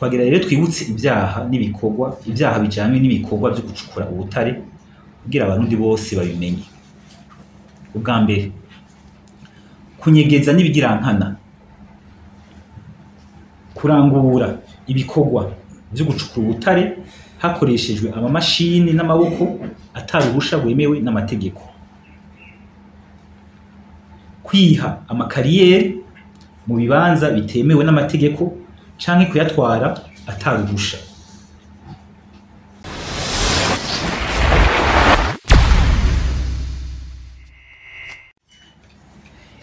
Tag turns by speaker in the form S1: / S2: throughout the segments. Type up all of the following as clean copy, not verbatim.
S1: Twagira rero twibutse ibyaha n'ibikorwa, ibyaha bijanye n'ibikorwa vyo gucukura ubutare kugira abarundi bose babimenye. Ubwa mbere, kunyegeza n'ibigirankana, kurangura ibikorwa vyo gucukura ubutare hakoreshejwe amamashini n'amaboko ataruhusha rwemewe n'amategeko, kwiha amakariyeri mu bibanza bitemewe n'amategeko canke kuyatwara ataruhusha.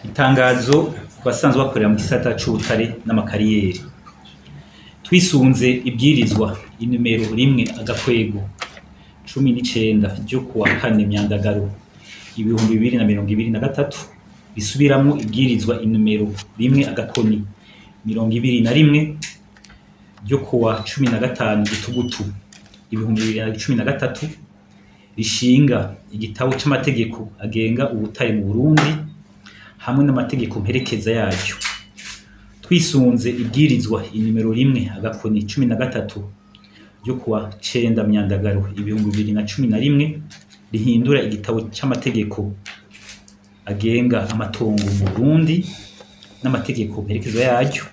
S1: Itangazo ku basanzwe bakorera mu gisata c'ubutare n'amakariyeri. Twisunze ibwirizwa inimero 1-19 ryo kuwa 4 Myandagaro 2023 risubiramwo ibwirizwa inimero 1-21 ryo kuwa 15 Gitugutu 2013 rishinga igitabo c'amategeko agenga ubutare mu Burundi hamwe n'amategeko mperekeza yaryo. Twisunze ibwirizwa inimero 1-13 ryo kuwa 9 Myandagaro 2011 rihindura igitabo c'amategeko agenga amatongo mu Burundi n'amategeko mperekeza yaryo.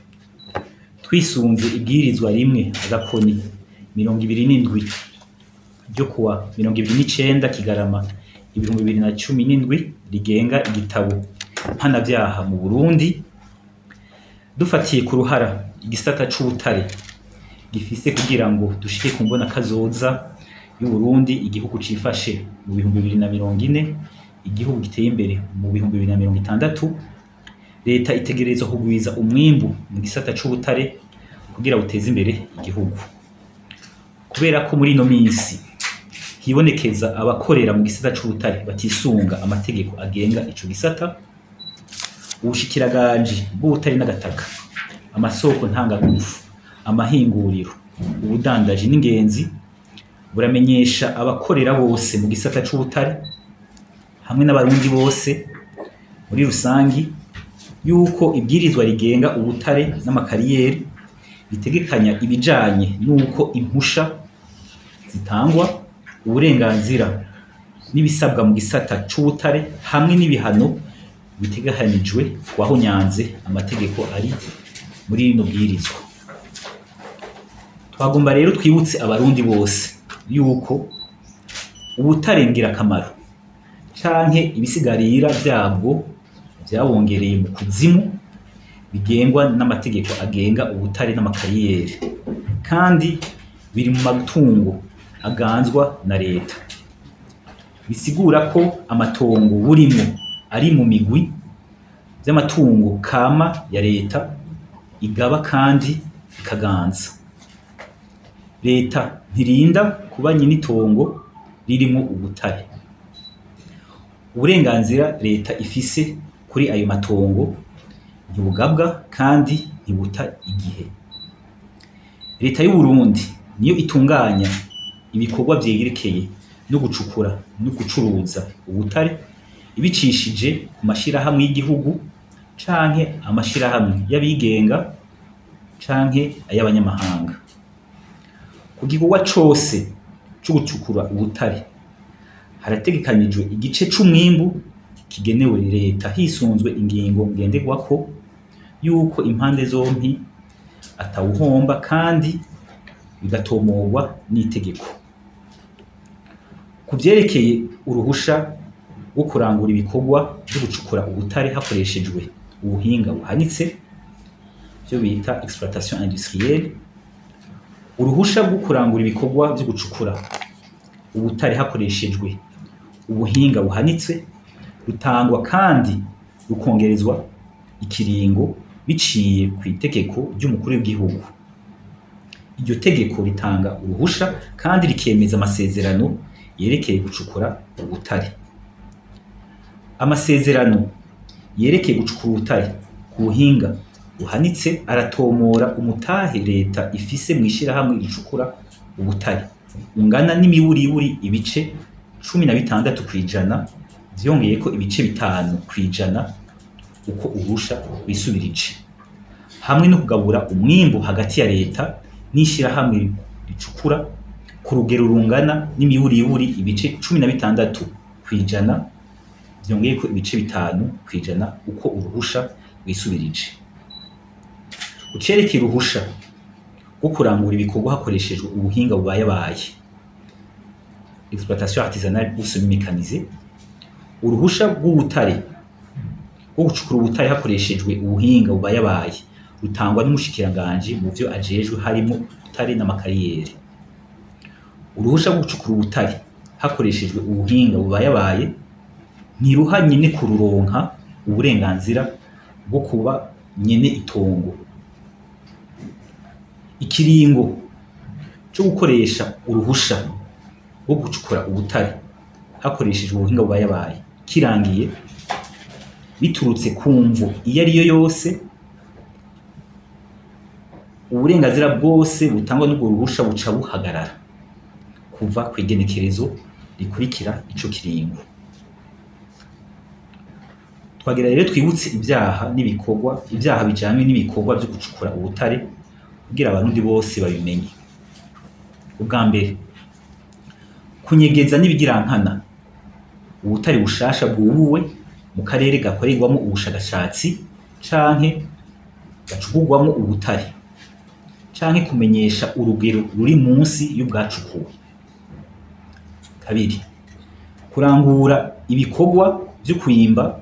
S1: Twisunze ibwirizwa 1-27 ryo kuwa 29 Kigarama 2017 rigenga igitabo mpanavyaha mu Burundi. Dufatiye ku ruhara igisata c'ubutare gifise kugira ngo dushike ku mbona kazoza y'u Burundi, igihugu cifashe mu 2040, igihugu giteye imbere mu 2060, leta itegerezwa kugwiza umwimbu mu gisata c'ubutare kugira buteze imbere igihugu. Kubera ko muri ino minsi hibonekeza abakorera mu gisata c'ubutare batisunga amategeko agenga ico gisata, ubushikiranganje bw'ubutare n'agataka, amasoko ntangangufu, amahinguriro, ubudandaji n'ingenzi buramenyesha abakorera bose mu gisata c'ubutare hamwe n'abarundi bose muri rusangi yuko ibwirizwa rigenga ubutare n'amakariyeri ritegekanya ibijanye n'uko impusha zitangwa, uburenganzira n'ibisabwa mu gisata c'ubutare hamwe n'ibihano bitegekanijwe kuwahonyanze amategeko ari muri rino bwirizwa. Twagomba rero twibutse abarundi bose yuko ubutare ngirakamaro canke ibisigarira vyabwo vyabongereye mu kuzimu bigengwa n'amategeko agenga ubutare n'amakariyeri, kandi biri mu matungo aganzwa na leta. Bisigura ko amatongo burimwo ari mu migwi vy'amatungo kama ya leta igaba kandi ikaganza. Leta ntirinda kuba nyinitongo ririmwo ubutare. Uburenganzira leta ifise kuri ayo matongo ntibugabwa kandi ntibuta igihe. Leta y'u Burundi niyo itunganya ibikorwa vyerekeye no gucukura no gucuruza ubutare ibicishije ku mashirahamwe y'igihugu canke amashirahamwe y'abigenga canke ay'abanyamahanga. Ku gikorwa cose co gucukura ubutare harategekanijwe igice c'umwimbu kigenewe leta hisunzwe ingingo ngenderwako yuko impande zompi atawuhomba kandi bigatomorwa n'itegeko. Ku vyerekeye uruhusha rwo kurangura ibikorwa vyo gucukura ubutare hakoreshejwe ubuhinga buhanitse, vyo bita exploitation industrielle, uruhusha rwo kurangura ibikorwa vyo gucukura ubutare hakoreshejwe ubuhinga buhanitse rutangwa kandi rukongerezwa ikiringo biciye ku itegeko ry'umukuru w'igihugu. Iryo tegeko ritanga uruhusha kandi rikemeza amasezerano yerekeye gucukura ubutare. Amasezerano yerekeye gucukura ubutare ku buhinga buhanitse aratomora umutahe leta ifise mw'ishirahamwe ricukura ubutare ungana n'imiburiburi ibice 16% vyongeyeko ibice 5% uko urusha wisubirije, hamwe no kugabura umwimbu hagati ya leta n'ishirahamwe ricukura ku rugero rungana n'imiburiburi ibice 16% vyongeyeko ibice 5% uko uruhusha rwisubirije. Ucerekeye uruhusha rwo kurangura ibikorwa hakoreshejwe ubuhinga bubayabaye, exploitation artisanale ou semi-mécanisée, uruhusha rw'ubutare rwo gucukura ubutare hakoreshejwe ubuhinga bubayabaye rutangwa n'umushikiranganji mu vyo ajejwe harimo ubutare n'amakariyeri. Uruhusha rwo gucukura ubutare hakoreshejwe ubuhinga bubayabaye ntiruha nyene kururonka uburenganzira bwo kuba nyene itongo. Ikiringo co gukoresha uruhusha rwo gucukura ubutare hakoreshejwe ubuhinga bubayabaye kirangiye biturutse ku mvo iyo ariyo yose, uburenganzira bwose butangwa n'urwo ruhusha buca buhagarara kuva kw'igenekerezo rikurikira ico kiringo. Twagira rero twibutse ivyaha n'ibikorwa, ivyaha bijanye n'ibikorwa vyo gucukura ubutare kugira abarundi bose babimenye. Ubwa mbere, kunyegeza n'ibigirankana ubutare bushasha bwubuwe mu karere gakorerwamwo ubushakashatsi canke gacukurwamwo ubutare, canke kumenyesha urugero ruri munsi y'ubwacukuwe. Kabiri, kurangura ibikorwa vyo kwimba,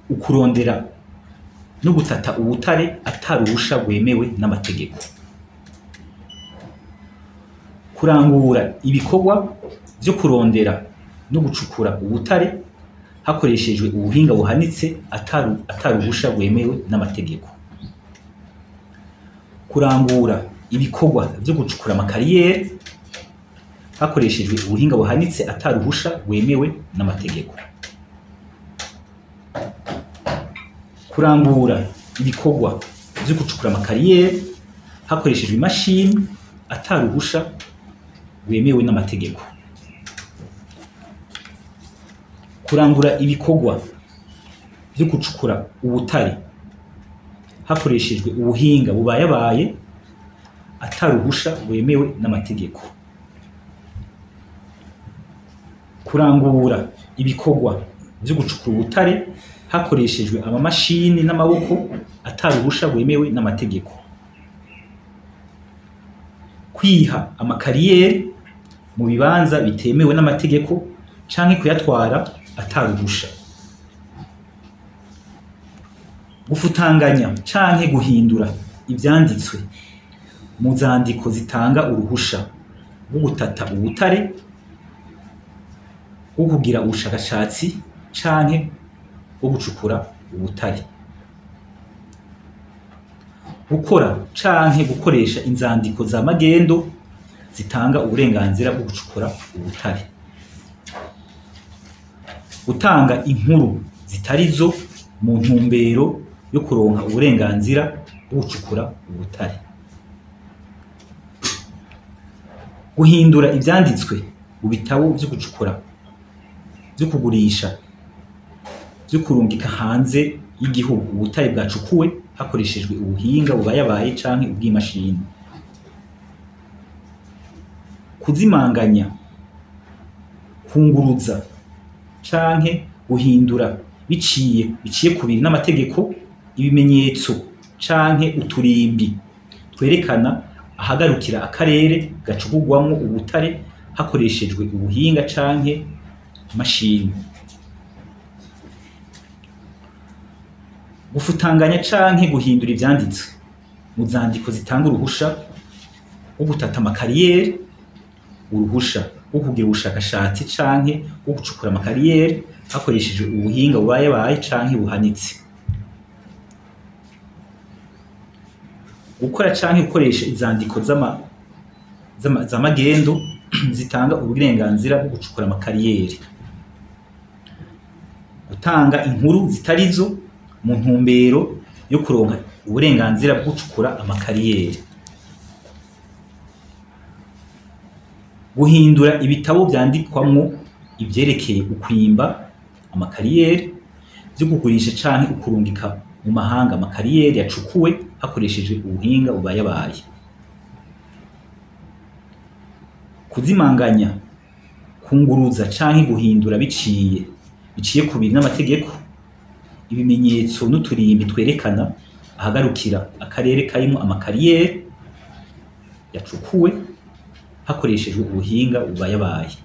S1: ukurondera no gutata ubutare ataruhusha rwemewe n'amategeko. Kurangura ibikorwa vyo kurondera no gucukura ubutare hakoreshejwe ubuhinga buhanitse ataruhusha rwemewe n'amategeko. Kurangura ibikorwa vyo gucukura amakariyeri hakoreshejwe ubuhinga buhanitse ataruhusha rwemewe n'amategeko. Kurangura ibikorwa vyo gucukura amakariyeri hakoreshejwe imashini ataruhusha rwemewe n'amategeko. Kurangura ibikorwa vyo gucukura ubutare hakoreshejwe ubuhinga bubayabaye ataruhusha rwemewe n'amategeko. Kurangura ibikorwa vyo gucukura ubutare hakoreshejwe amamashini n'amaboko ataruhusha rwemewe n'amategeko. Kwiha amakariyeri mu bibanza bitemewe n'amategeko canke kuyatwara ataruhusha. Gufutanganya canke guhindura ivyanditswe mu zandiko zitanga uruhusha rwo gutata ubutare, rwo kugira ubushakashatsi canke bwo gucukura ubutare. Gukora canke gukoresha inzandiko za magendo zitanga uburenganzira bwo gucukura ubutare. Gutanga inkuru zitarizo mu ntumbero yo kuronka uburenganzira bwo gucukura ubutare. Guhindura ivyanditswe mu bitabo vyo gucukura, vyo kugurisha, vyo kurungika hanze y'igihugu ubutare bwacukuwe hakoreshejwe ubuhinga bubayabaye canke ubw'imashini. Kuzimanganya, kunguruza canke guhindura biciye kubiri n'amategeko ibimenyetso canke uturimbi twerekana ahagarukira akarere gacukurwamwo ubutare hakoreshejwe ubuhinga canke mashini. Gufutanganya canke guhindura ivyanditswe mu zandiko zitanga uruhusha rwo gutata amakariyeri, uruhusha rwo kugira ubushakashatsi canke rwo gucukura amakariyeri hakoreshejwe ubuhinga bubayabaye canke buhanitse. Gukora canke gukoresha izandiko z'amagendo zitanga uburenganzira bwo gucukura amakariyeri. Gutanga inkuru zitarizo mu ntumbero yo kuronka uburenganzira bwo gucukura amakariyeri. Guhindura ibitabo vyandikwamwo ivyerekeye ukwimba amakariyeri, vyo kugurisha canke ukurungika mu mahanga amakariyeri yacukuwe hakoreshejwe ubuhinga bubayabaye. Kuzimanganya, kunguruza canke guhindura biciye kubiri n'amategeko ibimenyetso n'uturimbi twerekana ahagarukira akarere karimwo amakariyeri yacukuwe hakoreshejwe ubuhinga bubayabaye.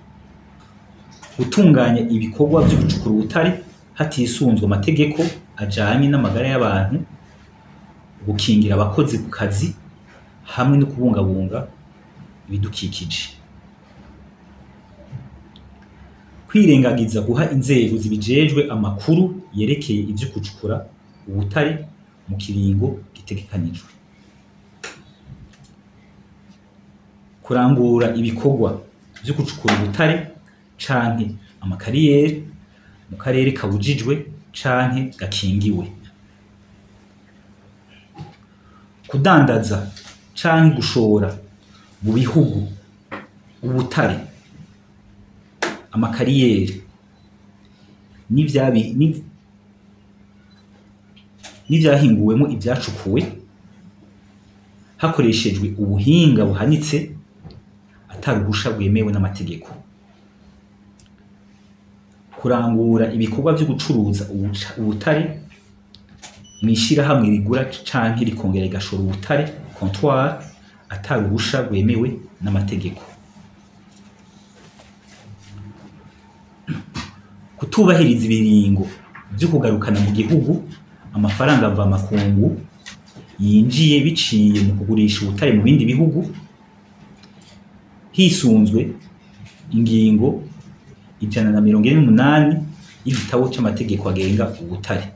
S1: Gutunganya ibikorwa vyo gucukura ubutare hatisunzwe amategeko ajanye n'amagara y'abantu, gukingira abakozi ku kazi hamwe no kubungabunga ibidukikije. Kwirengagiza guha inzego zibijejwe amakuru yerekeye ivyo gucukura ubutare mu kiringo gitegekanijwe. Kurangura ibikorwa vyo gucukura ubutare canke amakariyeri mu karere kabujijwe canke gakingiwe. Kudandaza canke gushora mu bihugu ubutare, amakariyeri n'ivyahinguwemo ivyacukuwe hakoreshejwe ubuhinga buhanitse ataruhusha rwemewe n'amategeko. Kurangura ibikorwa vyo gucuruza ubutare mw'ishirahamwe rigura canke rikongera rigashora ubutare comptoir ataruhusha rwemewe n'amategeko. Kutubahiriza ibiringo vyo kugarukana mu gihugu amafaranga mvamakungu yinjiye biciye mu kugurisha ubutare mu bindi bihugu hisunzwe ingingo 148 y'igitabo c'amategeko agenga ubutare.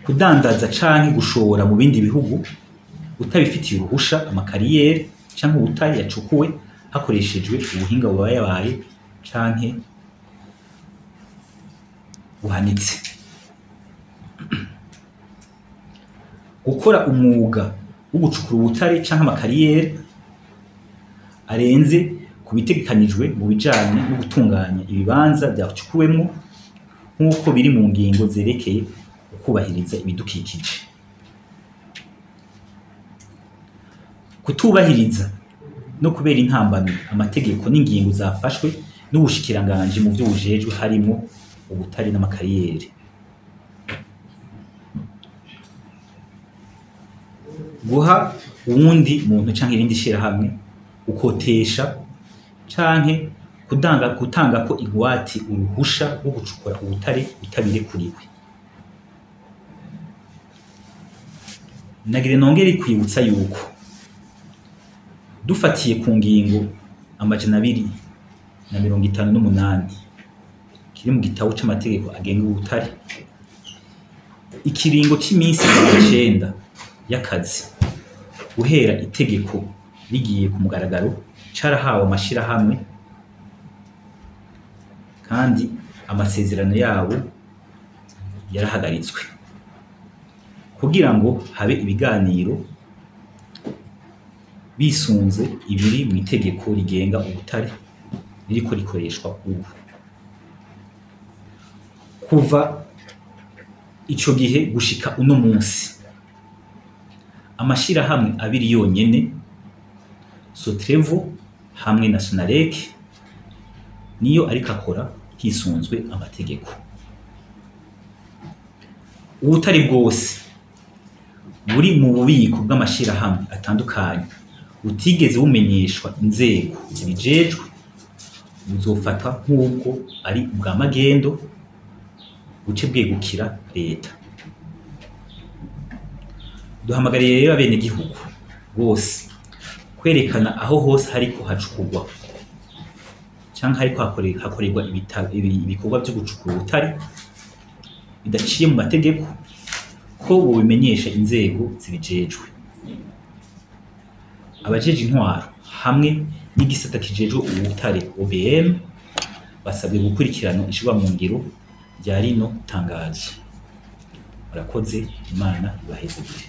S1: Kudandaza canke gushora mu bindi bihugu utabifitiye uruhusha amakariyeri canke ubutare yacukuwe hakoreshejwe ubuhinga bubayabaye canke buhanitse. Gukora umwuga wo gucukura ubutare canke amakariyeri arenze ku bitegekanijwe mu bijanye no gutunganya ibibanza vyacukuwemwo nk'uko biri mu ngingo zerekeye ukubahiriza ibidukikije. Kutubahiriza no kubera intambamyi amategeko n'ingingo zafashwe n'ubushikiranganji mu vyo bujejwe harimwo ubutare n'amakariyeri. Guha uwundi muntu canke irindi shirahamwe ukotesha canke gutanga ko ingwate uruhusha rwo gucukura ubutare utabirekuriwe. Nagire nongere kwibutsa yuko dufatiye ku ngingo 258 kiri mu gitabo c'amategeko agenga ubutare, ikiringo c'iminsi 9 y'akazi guhera itegeko rigiye ku mugaragaro carahawe amashirahamwe kandi amasezerano yabo yarahagaritswe kugira ngo habe ibiganiro bisunze ibiri mu itegeko rigenga ubutare ririko rikoreshwa ubu. Kuva ico gihe gushika uno munsi amashirahamwe abiri yonyene, Sotrevo hamwe na Sonarek, niyo ariko akora hisunzwe amategeko. Ubutare bwose buri mu bubiko bw'amashirahamwe atandukanye butigeze bumenyeshwa inzego zibijejwe buzofatwa nk'ubwo ari ubwa magendo buce bwegukira leta. Duhamagariye rero abenegihugu bose kwerekana aho hose hariko hacukurwa canke hariko hakorerwa ibikorwa vyo gucukura ubutare bidaciye mu mategeko ko bobimenyesha inzego zibijejwe. Abajeje intwaro hamwe n'igisata kijejwe ubutare OBM basabwe gukurikirana ishirwa mu ngiro rya rino tangazo. Murakoze, Imana ibahezagire.